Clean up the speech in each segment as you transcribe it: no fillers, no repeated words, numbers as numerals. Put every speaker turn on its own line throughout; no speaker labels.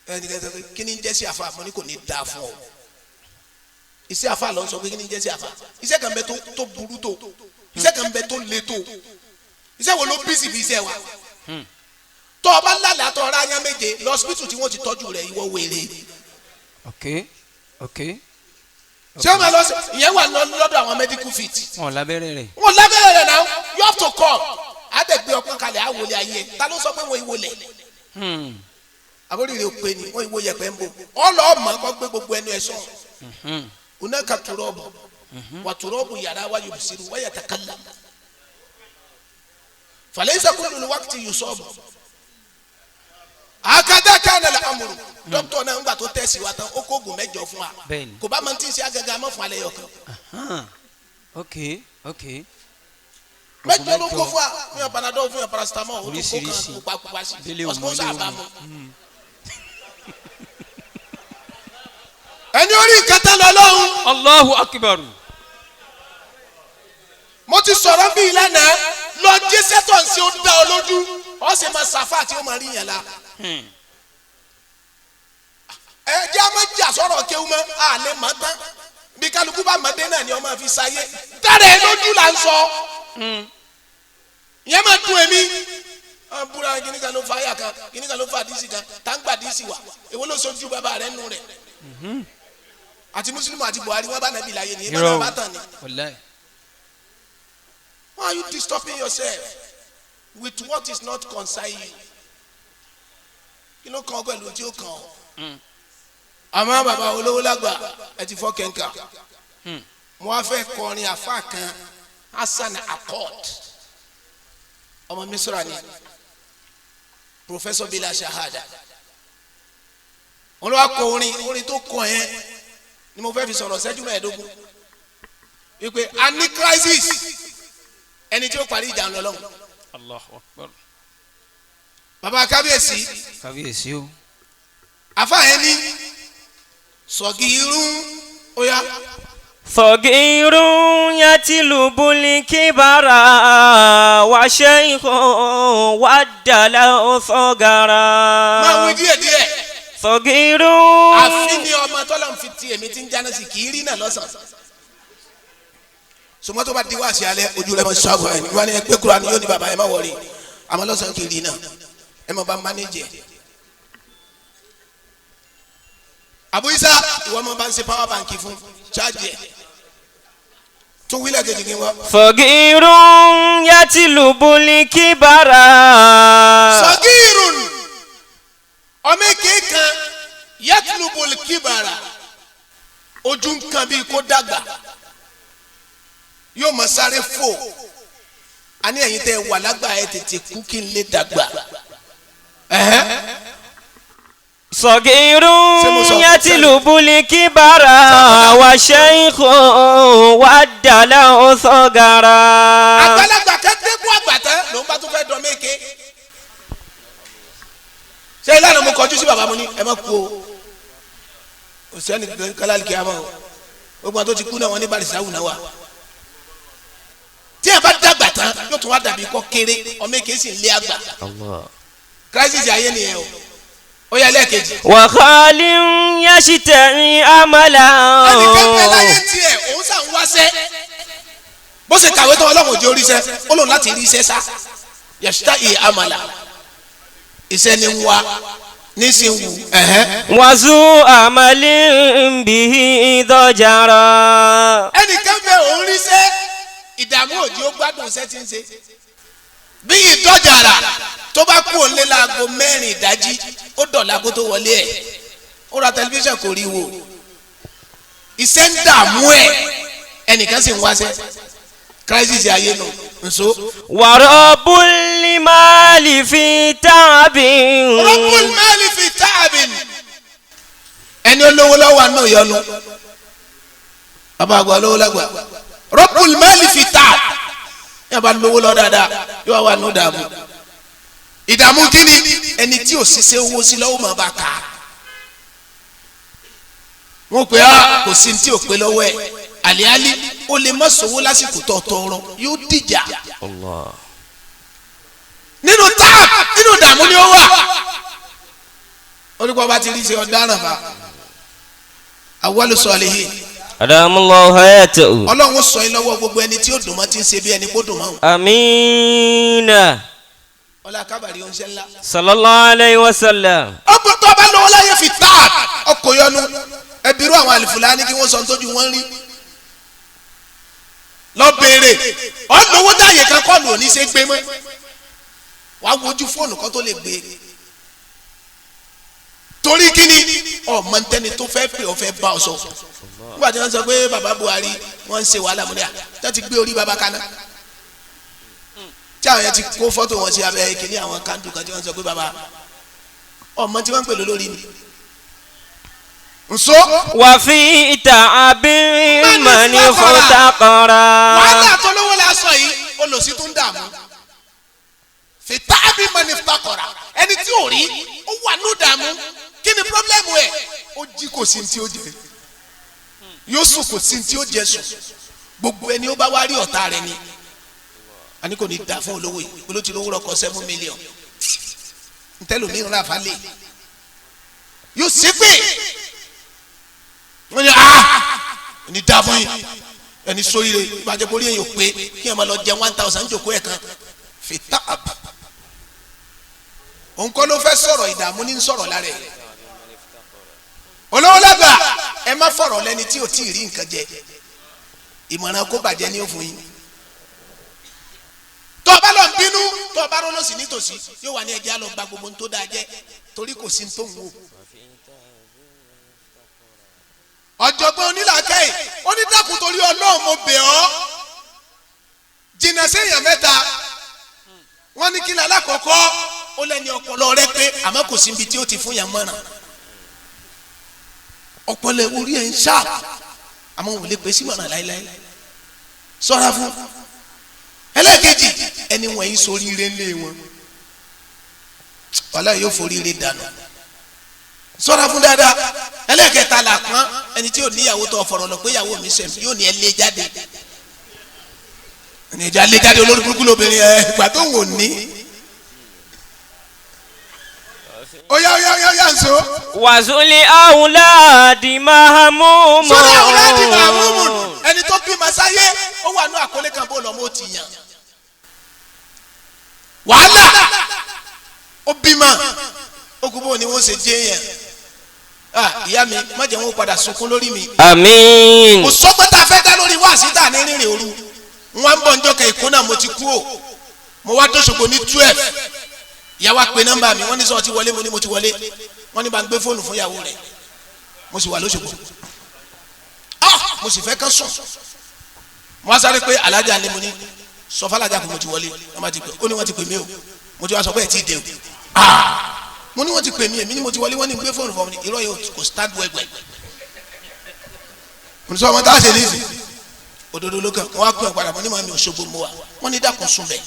Ẹni kẹsàn án kí ni jẹ́ sí àfa? Mo ní kò ní dáa fún ọ. Iṣẹ́ àfa lọ sọ pé kí ni jẹ́ sí àfa? Iṣẹ́ kan bẹ tó burú tó, iṣẹ́ kan bẹ tó le tó. Iṣẹ́ wo ló bísí bí iṣẹ́ wa? Tọ́ ọ bá lálàá, tọ́ ọ rá yán méje lọ́sibítù tí wọ́n ti tọ́jú rẹ̀, ìwọ wèrè.
Ok.
Ṣé o máa lọ sí ìyẹn wà lọ́dọ̀ àwọn medical fit?
Wọn lábẹ́rẹ́ rẹ̀.
Wọn lábẹ́rẹ́ rẹ̀ náà. You have to come. Àtẹ̀gbẹ́ ọpọ́n kalẹ̀, àwòlé ayé. Ta ló sọ pé wọ́n ìwọlẹ̀? Àbórí rẹ̀ ò pé ni wọ́n ìwọ yẹpẹ̀ ń bò ọlọ́ọ̀mọ́ kọ́ gbé gbogbo ẹnu ẹ̀ sọ̀rọ̀. Hunaka turabu wa turabu yara wa yubsiru wa yatakallam, falaysa kullu alwaqti yusabu akada kana al-amru. Dókítà náà ń gbà tó tẹ̀sí wa tán, ó kó oògùn 8 fún wa. Kò bá máa ti ń ṣe agaga mọ́ fún alẹ́ yọkan.
Ahan. Ok.
8 ló kó fún wa, fún yàn Panadol, fún yàn paracetamol, ó tún kó kan
Oríṣiríṣi.
pupa pupa sí.
Délé ò mọ,
Osmosis
délé ò mọ.
àbámu. Ẹni orí kẹtẹ lọ lọ́hùn.
Allahu akbar.
Mo ti sọ̀rọ̀ bí ìlànà lọ jíṣẹ́ tó ń ṣe, ó dá ọ lójú, ọ sì máa ṣàfà tí ó máa rí yẹn la. Ẹ jẹ́ a máa jà sọ̀rọ̀ kéwú mọ́, a lè mọ̀ tán. Bí kálukú bá mọ̀ dé náà ni ọ máa fi ṣayé. Dára ẹ lójú là ń sọ. Ìyẹn máa dùn èmi. Wọ́n búra, kíní kan ló fa àyà kan, kíní kan ló fa àdìsí kan, tá ń gbà àdìsí wa. Èwo ló sojú bàbá rẹ̀ nù rẹ̀? Àti Mùsùlùmí àti Buhari, wọ́n bá nàbí láyé ni, ìbá
Irọ́ o.
náà bá tàn ni.
Wàláì.
Why are you disturbing yourself with what is not concern you? Kí ló kàn ọ́ pẹ̀lú tí ó kàn ọ́? Àmọ́ bàbá olówó lágbà, ẹ ti fọ́ kẹ́ńkà. Mo wá fẹ́ kọrin àfa kan, Hasan Akod, ọmọ Misra ni, Professor Bila Shahada. Wọ́n lọ wá kọ orin, orin tó kọ yẹn ni mo fẹ́ fi sọ̀rọ̀ ṣẹ́jú 15. Wípé a ní crisis, ẹni tí ó parí ìjà ń lọ lọ́hùn.
Allahu akbar.
Baba kábíyèsí.
Kábíyèsí o.
Àfa yẹn ní sọ̀gì irun ó yá.
صغير يتلب الكبر وشيخ ودله صغرا.
Máa wí díẹ̀ díẹ̀.
صغير.
Àfi ni ọmọ tọ́lá ń fi ti èmi tí ń jáná sí kì í rí náà lọ́sàn. Sọmọtò bá di wá sí alẹ́, ojú rẹ̀ máa ṣàbọ̀ ẹ̀ wọ́n ní ẹgbẹ́ kúrò ní yóò ní bàbá ẹ̀ má wọrí, àmọ́ lọ́sàn kì í rí náà, ẹ̀ má bá mánéjì ẹ̀. Abu Isa, ìwọ máa bá ń ṣe power bank fún ṣáàjì ẹ̀ tún wílẹ̀ kejì kí n wá.
صغير يتلب الكبر.
Sọgírun, ọmọ èké kan, yatlubul kibara, ojú nǹkan bíi kó dàgbà, yóò mọ sáré fò. A ní ẹ̀yin tẹ́ wà lágbà, ẹ tètè kú kí n lè dàgbà. Ẹ̀hẹ́n.
صغير
Ṣé mo sọ?
يتلب الكبر وشيخ ودله صغرا.
Àgbàlagbà kẹ́tẹ́kù àgbà tán ló ń bá tún fẹ́ dán méke. Ṣé ìlànà mo kọjú sí bàbá, mo ní ẹ má kú o, kò sẹ́ni kálálì kí a mọ̀ o. Gbogbo àwọn tó ti kú náà, wọ́n ní barisawu náà wà. Tí a bá dàgbà tán, yóò tún wá dàbí kọ́ kéré. Ọmọ èké sì ń lé àgbà. Crisis ayé nìyẹn o. Ó yẹ lẹ́ẹ̀kejì.
وخال يشتهي أملا.
Ẹnìkan bẹ láyé tiẹ̀, òun sàn wáṣẹ́. Bó ṣe kàwé tó, Ọlọ́run ò jẹ́ oríṣẹ́, ó lòun láti rí iṣẹ́ sá. Yasita iye amala, iṣẹ́ ni ń wá nísìnyí wù ẹ̀hẹ́n.
وذو أمل به ضجرا.
Ẹnìkan bẹ, òun ríṣẹ́, ìdààmú òjì ó gbádùn iṣẹ́ tí ń ṣe bí ìdọ́jàrà. Tó bá kú òun lé láago 4 ìdájí, ó dọ̀la kó tó wọlé ẹ̀. Ó ra tẹlifíṣàn, kò rí wò, iṣẹ́ ń dààmú ẹ̀. Ẹnìkan sì ń wáṣẹ́. Crisis ayé nù nso.
ورب المال في تعب.
Rabbul mali fi ta'abin, ẹni olówó lọ́wọ́ àná yọnu. Bàbá àgbà olówó lágbà, Rabbul mali fi ta'ab, yóò bá lówó lọ dáadáa, yóò wà nù dààmú. Ìdààmú kíni? Ẹni tí ò ṣiṣẹ́ owó sí lọ́wọ́ máa bá kà á. Wọ́n pè á, kò sí ní tí ò pé lọ́wọ́ ẹ̀. Àlíálí ó lè má sówó lásìkò tó tọrọ, yóò dìjà nínú táàb, nínú ìdààmú ni ó wà. Olùkọ́ bá ti rí ṣe ọ̀daràn bá awwalu salihin.
أدام الله حياته.
Ọlọ́run ó sọ yín lọ́wọ́ gbogbo ẹni tí ó dùn mọ́ tí ń ṣe bí ẹni kó dùn mọ́ òun.
آمين.
Ọlá kábàárì oúnjẹ ńlá.
صلى الله عليه وسلم.
Ọgbọ́n tó bá lọ́wọ́ láyé fi táà ọkọ̀ yọnu ẹbí irú àwọn àlìfùlání kí wọ́n sọ tójú wọn rí. Lọ béèrè ọ̀nàwó dáyé kan kọ́ọ̀lù òní ṣe gbé mọ́, wàá wojú fóònù kan tó lè gbé, torí kíni ọmọ ntẹni tó fẹ́ pè ọ fẹ́ bá ọ sọ. Nígbà tí wọ́n sọ pé baba Buhari wọ́n ń ṣe wàhálà múlẹ̀ à tí wọ́n ti gbé orí baba kaná, tí àwọn yẹn ti kó fọ́tò wọn sí abẹ́ kíní àwọn kándù kan tí wọ́n sọ pé baba ọmọ tí wọ́n ń pè lólórí ni nso.
وفي تعب من افتقر.
Wàhálà tó lówó la sọ yìí, olòṣì tó ń dààmú fìtàbí mọ̀nìfàkọ̀rà, ẹni tí ò rí ó wà ní ìdààmú. Kí ni problem ẹ̀? Ó jí kò sí ní tí ó jẹ, yóò sùn kò sí ní tí ó jẹ sùn. Gbogbo ẹni ó bá wá rí ọ̀tá rẹ ni àní kò ní da fún olówó yìí. Olóòtú lówó rọkọ 7 million ntẹ́lómi ń ra falẹ̀ yóò ṣépè wọ́n ní ní da fún yín ẹni sóríire ìbàjẹ́ borí èèyàn pé kí ẹ máa lọ jẹ 1000 jòkó ẹ̀ kan fìtá. Òun kọ́ ló fẹ́ sọ̀rọ̀, ìdààmú ní sọ̀rọ̀ lára ẹ̀. Olówó lágbà, ẹ má fọ̀rọ̀ lẹ́ni tí ò tí ì rí nǹkan jẹ, ìmọ̀ràn kó bàjẹ́ ní òfin yín. Tó o bá lọ bínú, tó o bá rọ́ lọ́sí nítòsí, yóò wà ní ẹjẹ́ á lọ gba gbogbo ohun tó dáa jẹ́, torí kò sí ní tó ń wò. Ọ̀jọ̀gbọ́n onílàákẹ́yì onídàkùn, torí Ọlọ́run mo bẹ̀ ọ́, jìnnà séèyàn mẹ́ta. Wọ́n ní kí ni alákọ̀ọ́kọ́? Ó lẹ́ni ọpọlọ rẹ pé, àmọ́ kò sí ibi tí ó ti fún yàn mọ́ràn. Ọpọlọ orí ẹ̀ ń ṣá, àmọ́ òun lè pè sí mọ̀ràn láéláé, sọ́ra fún. Ẹlẹ́ẹ̀kejì, ẹni wọ̀nyí sórí ire ńlẹ̀ wọn, wàhálà yóò forí ire dànù, sọ́ra fún dáadáa. Ẹlẹ́ẹ̀kẹta là pọ́n ẹni tí ò níyàwó tó fọ̀rọ̀ lọ pé ìyàwó mi sẹ̀mí, yóò ní ẹ lé jáde, ẹni ìjà lé jáde, olórí burúkú lóbìnrin ẹ ìgbà tó ń wò ní. Oya oya oya oya nso.
وذو الأولاد مهموم.
Sọ́dọ̀ àwòrán màmúmù, ẹni tó bí masáyé ó wà ní àkọlé kan bó lọ́mọ ó ti yàn. Wàhálà ó bímọ ó kú, bó ni wọ́n ṣe jẹ́ yẹn. Ìyá mi, má jẹ́ wọn padà sunkún lórí mi.
آمين.
Kò sọ́gbọ́n tá a fẹ́ dá lórí wáàsí tá a ní rìnrìn òru. Wọn ń bọ̀ njọ́ kẹ́ ìkó náà mo ti kú o, mo wá dóṣogbo ní 12. Ìyá wa pe nọ́mbà mi, wọ́n ní sọ ti wọlé, mo ní mo ti wọlé. Wọ́n ní bá ń gbé fóònù fún ìyàwó rẹ̀, mo sì wà lóṣogbo, mo sì fẹ́ kán sùn. Mo wá sáré pé alájà ni, mo ní sọ fàlájà kò mo ti wọlé. Wọ́n bá ti pè, ó ní wọ́n ti pè mí o, mo ti wá sọ pé ẹ̀ tí ì dé o. Mo ní wọ́n ti pè mí, èmi ni mo ti wọlé. Wọ́n ní gbé fóònù fún mi, irọ́ yóò kò start wẹ́gbẹ́. Mo ní sọ wọn tá a ṣe ní ìsìn òdodo ló kàn. Wọ́n á pè padà, mo ní màmí Òṣogbo mo wà. Wọ́n ní dàkún sùn bẹ̀.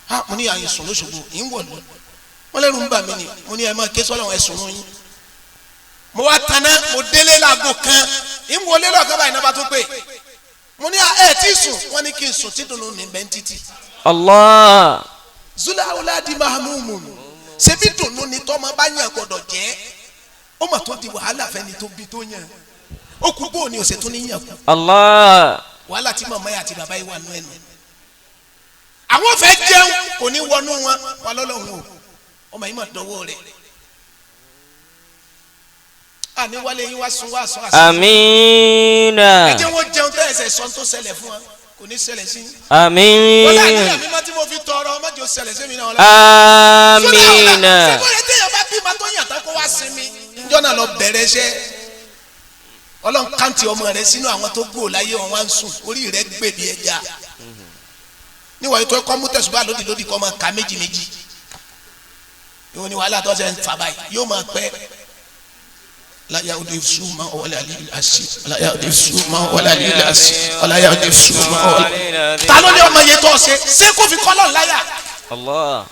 Ha, mo ní àyè sùn lóṣogbo yìí ń wọ̀ lọ. Wọ́n lẹ́rù ń bà mí ni. Mo ní ẹ máa ké sọ́lọ́ ẹ sùn nù yín. Mo wá taná, mo délé láago kan, ń wọlé lọ́ọ̀kan báyìí náà bá tó pè. Mo ní ẹ tí sùn. Wọ́n ní kí n sùn tí dùnú ní bẹ́ẹ̀ títì.
Allah.
Zula awuladi mahamumu, ṣebí dùnú ni tọ́mọ bá yàn gbọ́dọ̀ jẹ́, ó mà tó di wàhálà fẹ́ni tó bí tó yàn, ó kú bó ni òsè tún ní yàn kú.
Allah.
Wàhálà tí màmá yà àti bàbá yìí wà nú ẹnu, àwọn fẹ́ jẹun kò ní wọnú wọn wà lọ́lọ́run o, ọmọ yìí mà dánwó rẹ̀. Àní wálé yín wá sun wá sun àṣà.
Amina.
Ẹ jẹ́ wọ́n jẹun tẹ́ ẹsẹ̀ sọ tó ṣẹlẹ̀ fún wa kò ní ṣẹlẹ̀ sí.
Àmín.
Wọ́n láti àmì má tí mo fi tọrọ má jò ṣẹlẹ̀ sí mi náà.
Amina.
Ṣé bóyá téèyàn bá bímọ tó yàn tán kó wá sinmi. Njọ́ náà lọ bẹ̀rẹ̀ iṣẹ́. Ọlọ́run káǹtì ọmọ rẹ sínú àwọn tó gbò láyé wọn wá ń sùn, orí rẹ gbèbí ẹja. Níwọ̀n ètò ẹ̀kọ́ mú tẹ̀sùbá lódì lódì kọ́ máa ka méjì méjì. Ìwọ ni wàhálà tó ṣe ń fà báyìí yóò máa pẹ́. La yaudu suma wala lilasi, la yaudu suma wala lilasi, la yaudu suma wala. Ta ló ní ọmọ yẹn tó ṣe ṣé kó fi kọ́ lọ́n láyà?
Allah.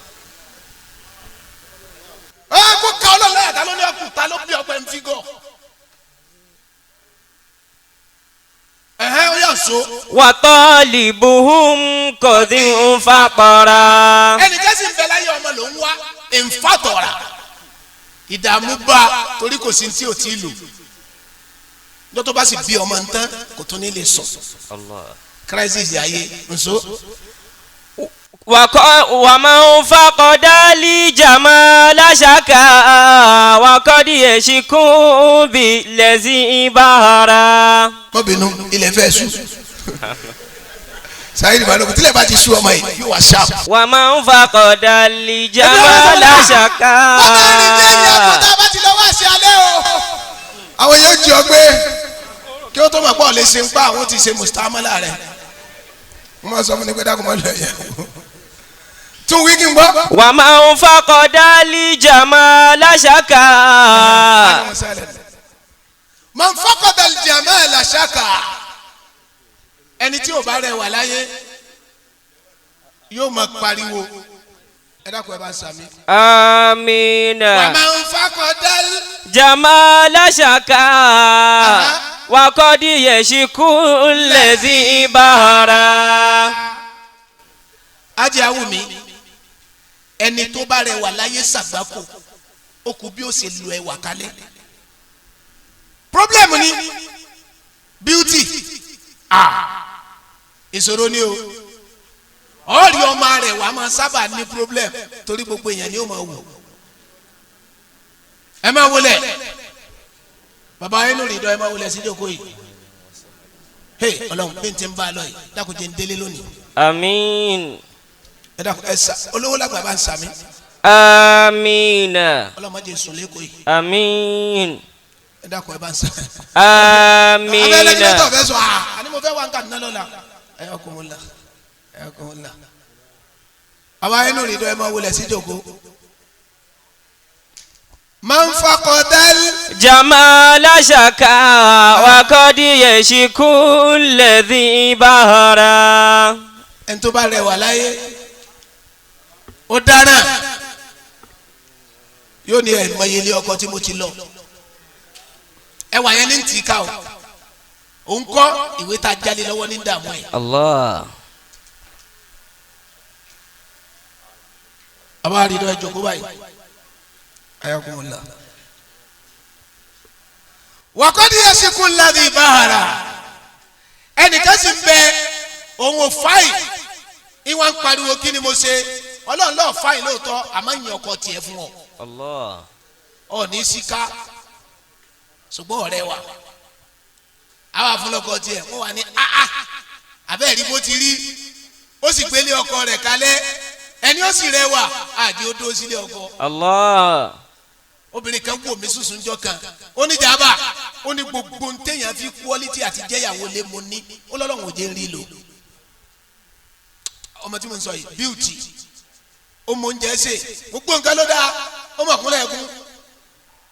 Ẹ kó ka ọlọ́run láyà, ta ló ní ọkùn, ta ló bí ọpẹ ń fi gọ̀? Ẹ̀hẹ́ ó yà so.
وطالبهم قد انفطرا.
Ẹnì kẹ́sì ń bẹ láyé, ọmọ ló ń wá ìfàtọ̀ra. Ìdààmú bá torí kò sí tí ò tí ì lò. Lọ́tọ́ tó bá sì bí ọmọ ntán kò tún ní lè sùn.
Allah.
Crisis ayé nso.
ومن فقد الجمال شكا وقد يشكو بالذي بهرا.
Má bínú, ilẹ̀ fẹ́ sùn. Saheed Balogun, tílẹ̀ bá ti sú ọmọ yìí yóò wá ṣáà.
ومن فقد الجمال شكا.
Bàbá mi jẹ́ ìyá kó tá a bá ti lọ wá sí alẹ́ o. Àwọn yóò jí ọ gbé kí ó tó mọ̀ pé ọ̀ lè ṣe ń pa àwọn ti ṣe mùsùlùmí rẹ̀. Mo máa sọ fún ni pé dákun mọ́ lọ yẹ. Tún wí kí n gbọ́.
ومن فقد الجمال شكا.
Man faqada al-jamala shaka. Ẹni tí ò bá rẹwà láyé yóò máa pariwo. Ẹ dákun, ẹ bá ń sàmì.
آمين.
Wa man faqada
جمال شكا وقد يشكو الذي بهرا.
Ajé Awumi, ẹni tó bá rẹwà láyé ṣàgbákò, ó kù bí ó ṣe lu ẹwà kalẹ̀. Problem ni beauty, ah, ìṣòro ni o. Ọ̀rí ọmọ rẹ̀ wàá máa sábà ní problem torí gbogbo èèyàn ni ó máa wò. Ẹ máa wọlé, bàbá yẹn lórí ìdán, ẹ máa wọlé sí ìjókòó yìí. Hey, Ọlọ́run, bí n ti ń bá a lọ yìí, dákun jẹ́ ń délé lónìí.
آمين.
Ẹ dákun, ẹ sà olówó lágbà bá ń sàmì.
آمين.
Ọlọ́mọdé sùn lẹ́kọ̀ọ́ yìí.
آمين.
Ẹ dákun, ẹ bá ń sà.
آمين.
Abẹ́lẹ́ lẹ́gídẹ́tọ̀ fẹ́ sọ, àní mo fẹ́ wá nǹkan nínú lọ́la. Ẹ ọkùnrin ńlá, ẹ ọkùnrin ńlá. Àwa inú rìndọ́, ẹ máa wọlé sí ìjókòó. Man faqadal
جمال شكا وقد يشكو الذي بهرا.
Ẹni tó bá rẹwà láyé ó dáná, yóò ní ẹ̀ mọye ilé ọkọ tí mo ti lọ, ẹwà yẹn ní tì í ká o. Òun kọ́ ìwé tá a jálè lọ́wọ́ ní dààmú ẹ̀.
Allah.
Àbá àrídọ́, ẹ jókòó báyìí. Ayakumullah. Wàkọ́dí yasiku ladhi bahara. Ẹnìkan sì ń bẹ, òun ò fáì, ìwà ń pariwo, kí ni mo ṣe? Ọlọ́run lọ́ọ̀ fáì lóòótọ́, àmọ́ ìyẹn ọkọ tiẹ̀ fún ọ.
Allah.
Ọ ní síká, ṣùgbọ́n ọ̀rẹ́ wa àwa fún lọ́kọ tiẹ̀, wọ́n wà ní áá abẹ́ẹ̀rí bó ti rí, ó sì gbélé ọkọ rẹ̀ kalẹ̀. Ẹni ó sì rẹwà àdí ó dó sílé ọkọ.
Allah.
Obìnrin kan wò mí sùsùn jọ kan, ó ní jàmbá, ó ní gbogbo ntẹ̀yàn fi quality àti jẹ́yàwó lé mo ní, ó lọ́lọ́run ò jẹ́ ń rí lò. Ọmọ tí mo ń sọ yìí, beauty, ó mọ oúnjẹ ṣe, gbogbo nǹkan ló dáa, ó mọ̀ kúnlẹ̀ ẹ̀kún,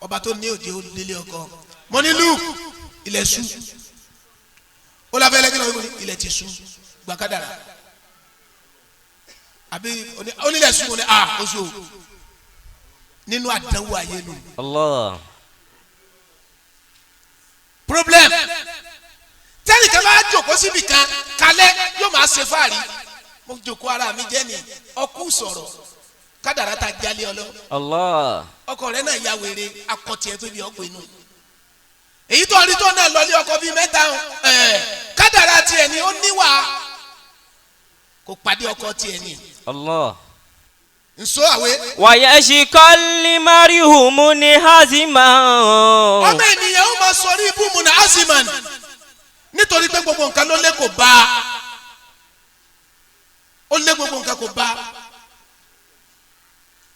ọba tó ní òjò délé ọkọ. Mo ní lù ilẹ̀ ṣú, ó lábẹ́ lẹ́gbẹ̀ẹ́ lọ́wọ́, ní ilẹ̀ ti ṣú, gbàkádàrà àbí onílẹ̀ ṣú, ní a oṣù nínú àdánwò ayé nu.
Allah.
Problem tẹ́nìkan bá jòkó síbi kan kalẹ̀, yóò máa ṣe fáàrí, mo jòkó ara mi jẹ́ ni ọkú sọ̀rọ̀, kádàrá ta jalè ọlọ́.
Allah.
Ọkọ rẹ náà ya wèrè, akọtì ẹ tó bí ọkọ inú èyí tó rí tó náà lọlé ọkọ bíi mẹ́ta ẹ, kádàrá tiẹ̀ ni ó níwà, kò pàdé ọkọ tiẹ̀ ni.
Allah.
Nso àwẹ.
ويشكى المرء منهزما.
Ọmọ ènìyàn ó máa sọ rí ibú mu aziman nítorí pé gbogbo nǹkan ló lé kò bá a, ó lé gbogbo nǹkan kò bá a.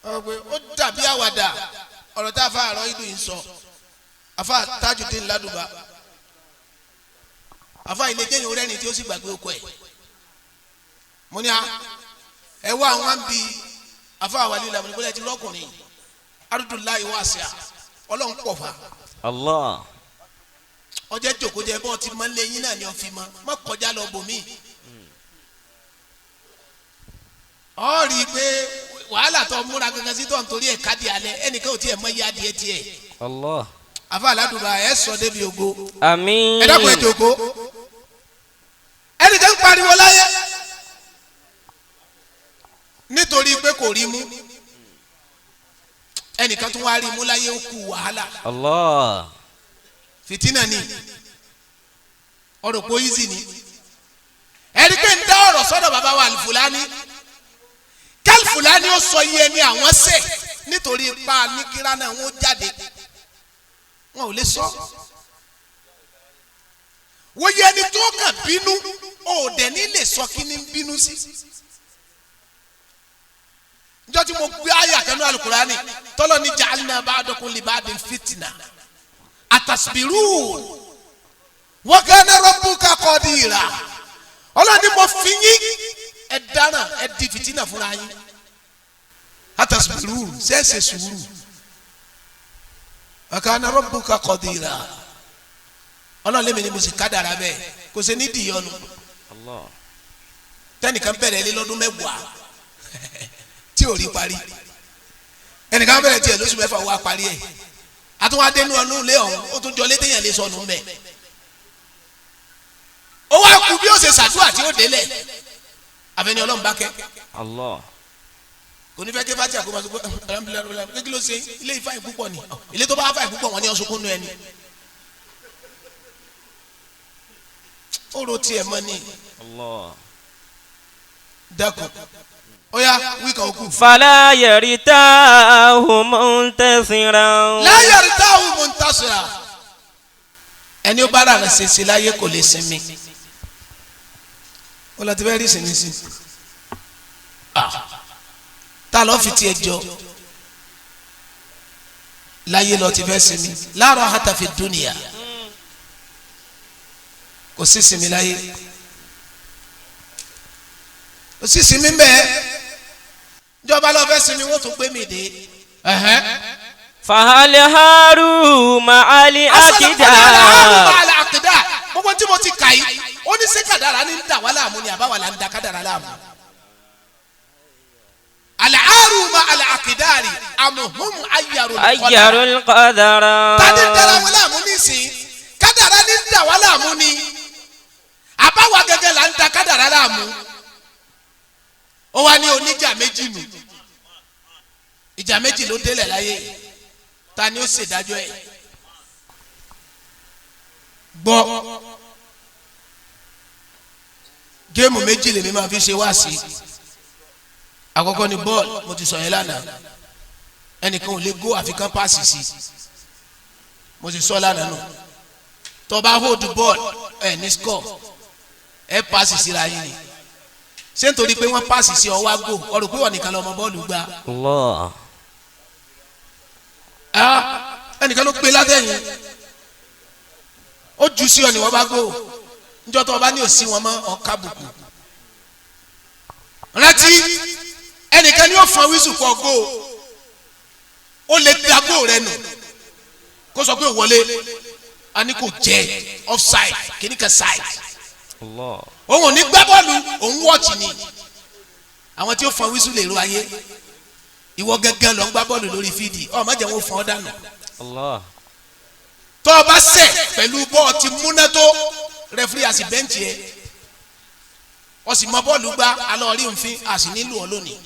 Ọ pé ó dàbí àwàdà, ọ̀rọ̀ tá a fa àrọ́ ìlú yìí sọ, afa Tajudeen Ládùbà, afa ilé jẹ́yìn orẹ́rìn tí ó sì gbàgbé oko ẹ̀. Mo ní a ẹ wá àwọn àǹbí afa àwàlí làwọn ìbílẹ̀ ti rọ́kùnrin arúdúláyé wá sí a, Ọlọ́run pọ̀ fà.
Allah.
Ọjọ́ jòkó jẹ bọ́ọ̀ ti mọ lẹ́yìn náà ni ọ̀fi mọ́ má kọjá lọ bòmí. Ọ rí i pé wàhálà tó múra gangan sí tó ń torí ẹ̀ káàdì alẹ́, ẹnìkan ò tiẹ̀ mọ iye adìẹ tiẹ̀.
Allah.
Àfa aládùúgbò ẹ sọ débi ògo.
Àmín.
Ẹ dákun, ẹ jòkó. Ẹnìkan ń pariwo láyé nítorí pé kò rí mú. Ẹnìkan tún wá rí mú láyé, ó kú wàhálà.
Allah.
Fìtínà ni ọ̀rọ̀ pé easy ni. Ẹni pé ń dá ọ̀rọ̀ sọ́dọ̀ bàbá wa Alifulani, kálífùlání ó sọ iye ẹni àwọn sẹ̀ nítorí ipa níkírá náà wọ́n jáde, wọn ò lè sọ. Wọ́n yẹ ẹni tó kàn bínú, ò dẹ̀ ní lè sọ kí ni ń bínú sí. Njọ́ tí mo gbé àyà kanú alukurani tọ́lọ̀ ní ja'alna ba'dakum li ba'din fitna atasbirun wa kana rabbuka qadira. Ọlọ́ni mo fi yín, ẹ dáràn, ẹ di fìtínà fúnra yín. Atasbirun, sẹ́ẹ̀sẹ̀ sùúrù. Wa kana rabbuka qadira. Ọlọ́run lèmi ni mo sì kádàrá bẹ́ẹ̀, kò sí ní dìyọnu.
Allah.
Tẹnìkan bẹ̀rẹ̀ ilé lọ́dún 10 tí ò rí parí, ẹnìkan bẹ̀rẹ̀ tiẹ̀ lóṣù 6 wá parí ẹ̀. Àtúwádé nínú ọdún ilé ọ̀hún, ó tún jọ létéyàn lè sọnù mbẹ̀. Ó wá kú bí ó ṣe ṣàdúrà tí ó délẹ̀, àfẹni Ọlọ́run bá kẹ́.
Allah.
Kò ní fẹ́ ké fati àkóbá sọ pé alhamdulilayi, kí ló ṣe ilé ifá yìí púpọ̀ ni. Ilé tó bá fà yìí púpọ̀, wọn ní ọ̀ṣunkún nù ẹni. Ó ro tiẹ̀ mọ́ ni.
Allah.
Dákun, ó yá, wíkà òkú.
فلا يرتاه منتصرا.
Láyọ̀rì táwọn mò ń tasọ̀rà. Ẹni ó bá rà rẹ̀ ṣèṣe láyé kò lè sinmi. Ó lọ ti fẹ́ rí sinmi sí. Tá lọ́ fi tiẹ̀ jọ láyé lọ ti fẹ́ sinmi láàárọ̀ hàtàfi dúnìyà, kò sí sinmi láyé, kò sí sinmi bẹ́ẹ̀. Ìjọba lọ fẹ́ sinmi, wọ́n tún gbé mi dé.
فهل هارو مع الأكدار؟
Àkìdá gbogbo tí mo ti kà yìí, ó ní ṣé kàdàrà ní ń dà wá láàmú ni àbáwá là ń da kàdàrà láàmú? Àlàárù ma àlàkìdárì àmùhùn ayàrò.
أير القدر.
Tani ń dara wọn láàmú nísìnyí? Kàdàrà ní ń dà wá láàmú ni àbáwá gẹ́gẹ́ là ń da kàdàrà láàmú? Ó wá ní oníjà méjì nù, ìjà méjì ló délẹ̀ láyé, ta ni ó ṣèdájọ́ ẹ̀? Gbọ́, géèmù méjì lèmi máa fi ṣe wáàsí. Àkọ́kọ́ ni bọ́ọ̀lù, mo ti sọ yẹn lánàá. Ẹnìkan ò lè gó àfikán páàsì sí. Mo ti sọ lánàá nù, tó bá hold bọ́ọ̀lù ẹ̀ ní score, ẹ̀ páàsì síra yín ni. Ṣé nítorí pé wọ́n páàsì sí ọwọ́ àgò ọ̀rọ̀ pé wọ́n nìkan lọ́mọ bọ́ọ̀lù gbá?
Allah.
Ah, ẹnìkan ló gbé látẹ̀yìn, ó jù sí ọ ni wọ́n bá gbó. Níjọ́ tó o bá ní òsì wọn mọ́ ọ̀ka bùkù. Rántí, ẹnìkan ni ó fọn wíṣù kọ gbó, ó lè da gbó rẹ nù kó sọ pé ó wọlé, a ní kò jẹ offside kìnnìkan side.
Allah.
Òun ò ní gbá bọ́ọ̀lù, òun wọ́ọ̀tì ni. Àwọn tí ó fọn wíṣù lè ro ayé. Ìwọ gángan lọ ń gbá bọ́ọ̀lù lórí fídì, ọ má jẹ́ wọn fọn ọ́ dànù.
Allah.
Tọ́ ọ bá sẹ̀ pẹ̀lú bọ́ọ̀ ti múná tó, rẹfúrí àti bẹ́ǹtì ẹ̀, ọ sì mọ bọ́ọ̀lù gbá alọ́ rí nfin, a sì nílò ọ lónìí.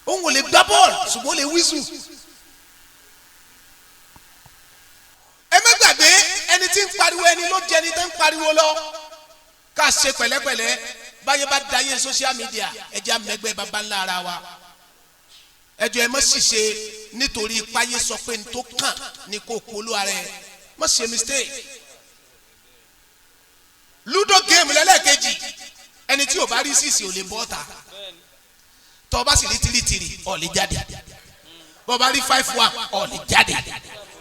Òun ò lè gbá bọ́ọ̀lù, ṣùgbọ́n ó lè wíṣù. Ẹ má gbàgbé, ẹni tí ń pariwo, ẹni ló jẹ ẹni tó ń pariwo lọ. Ká ṣe pẹ̀lẹ́pẹ̀lẹ́. Báyé bá dayé social media, ẹ jẹ́ àmẹ́gbẹ́ baba ńlá ara wa. Ẹ jọ̀ọ́, ẹ má ṣìṣe nítorí páyé sọ pé n tó kàn ní kó polú ara ẹ. Má ṣe mistake. Ludo game lẹ́lẹ́kejì, ẹni tí o bá rí sísì ò lè bọ́ ta. Tọ́ ọ bá sì rí 3-3, ọ̀ lè jáde. Bọ́ ọ bá rí 5-1, ọ̀ lè jáde.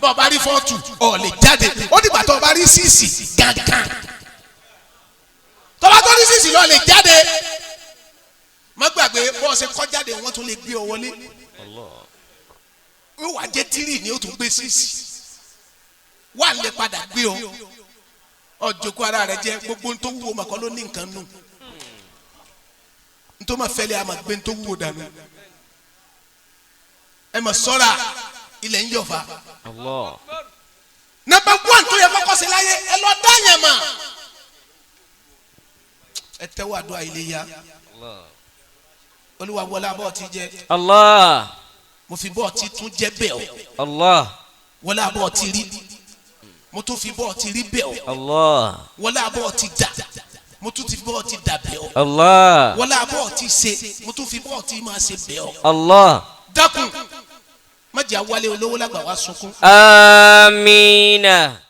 Bọ́ ọ bá rí 4-2, ọ̀ lè jáde. Ó dìgbà tọ́ ọ bá rí sísì gángan, tọ́ ọ bá tó rí sísì lọ lè jáde. Má gbàgbé, bọ́ ọ ṣe kọ́ jáde, wọ́n tún lè gbé ọ wọlé.
Allah.
Ó wà jẹ́ tírì ni ó tún gbé sísì wà lè padà gbé ọ. Ọjọ́kú ara rẹ jẹ́ gbogbo ntó wúwo màkọ́ ló ní nǹkan nù. Ntó ma fẹ́lẹ́ a ma gbé ntó wúwo dànù. Ẹ ma sọ́ra, ilẹ̀ ń yọ̀fà.
Allah.
Number one tó yẹ kọ́kọ́ sí láyé, ẹ lọ dáyàn mà. Ẹ tẹ́wọ́ àdúrà ilé ya.
Allah.
Olúwa wọlé abọ́ ti jẹ.
Allah.
Mo fi bọ́ọ̀ ti tún jẹ́ bẹ́ẹ̀ o.
Allah.
Wọlé abọ́ ti rí, mo tún fi bọ́ọ̀ ti rí bẹ́ẹ̀ o.
Allah.
Wọlé abọ́ ti dà, mo tún ti fi bọ́ọ̀ ti dà bẹ́ẹ̀ o.
Allah.
Wọlé abọ́ ti ṣe, mo tún fi bọ́ọ̀ ti máa ṣe bẹ́ẹ̀ o.
Allah.
Dákun, má jẹ́ àwálé olówó lágbà wá sunkún.
Amina.